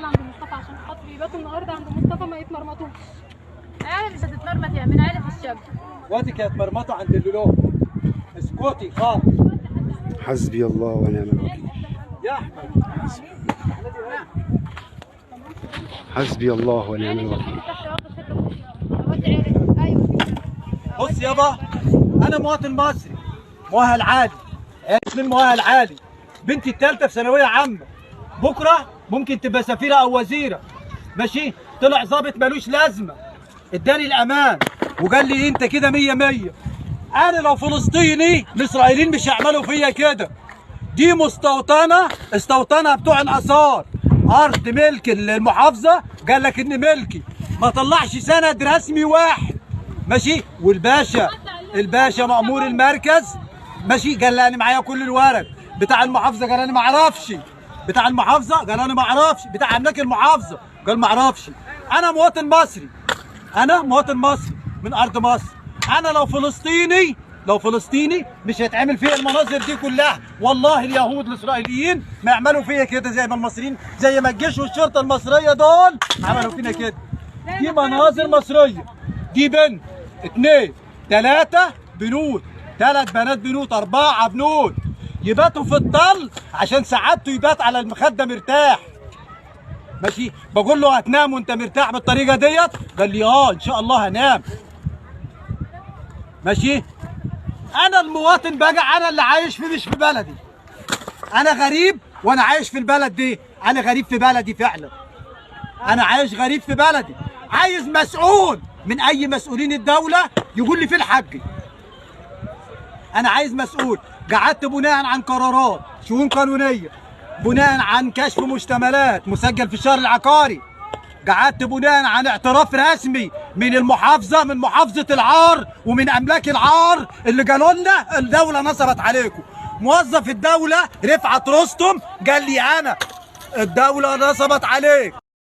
عند مصطفى عشان خاطر يباتوا النهارده عند مصطفى ما يتمرمطوش. عيالي مش هتتمرمط يا من عيلة الشاب. اخواتك هيتمرمطوا عند اللولو. اسكتي خالص. حسبي الله ونعم الوكيل. يا احمد حسبي الله ونعم الوكيل. بص يابا، انا مواطن مصري مؤهل عالي، اتنين مؤهل عالي، بنتي الثالثة في ثانوية عامة، بكره ممكن تبقى سفيره او وزيره. ماشي؟ طلع ظابط ملوش لازمه، اداني الامان وقال لي انت كده مية مية. انا لو فلسطيني الاسرائيليين مش هيعملوا فيا كده. دي مستوطنة، استوطنها بتوع الاثار، ارض ملك المحافظة، قال لك ان ملكي، ما طلعش سند رسمي واحد. ماشي؟ والباشا، الباشا مأمور المركز، ماشي، قال لي انا معايا كل الورق. بتاع المحافظة قال انا ما اعرفش، بتاع المحافظة قال انا ما اعرفش، بتاع املاك المحافظة قال ما اعرفش. انا مواطن مصري، انا مواطن مصري من ارض مصر. انا لو فلسطيني، لو فلسطيني مش هيتعمل فيا المناظر دي كلها. والله اليهود الاسرائيليين ما يعملوا فيا كده زي ما المصريين، زي ما الجيش والشرطة المصرية دول عملوا فينا كده. دي مناظر مصرية. دي بنت، 2 3 بنوت، 3 بنات بنوت، 4 بنوت، يباتوا في الطل عشان سعادته يبات على المخدة مرتاح. ماشي؟ بقول له هتنام وانت مرتاح بالطريقة ديت؟ قال لي اه ان شاء الله هنام. ماشي؟ انا المواطن بقى، انا اللي عايش في مش في بلدي. انا غريب وانا عايش في البلد دي، انا غريب في بلدي فعلا. انا عايش غريب في بلدي. عايز مسؤول من اي مسؤولين الدولة يقول لي فين حقي. انا عايز مسؤول. قعدت بناء عن قرارات شؤون قانونية، بناء عن كشف مشتملات مسجل في الشهر العقاري، قعدت بناء عن اعتراف رسمي من المحافظة، من محافظة العار ومن املاك العار اللي قالوا لنا الدولة نصبت عليكم. موظف الدولة رفعت رستم قال لي انا الدولة نصبت عليك.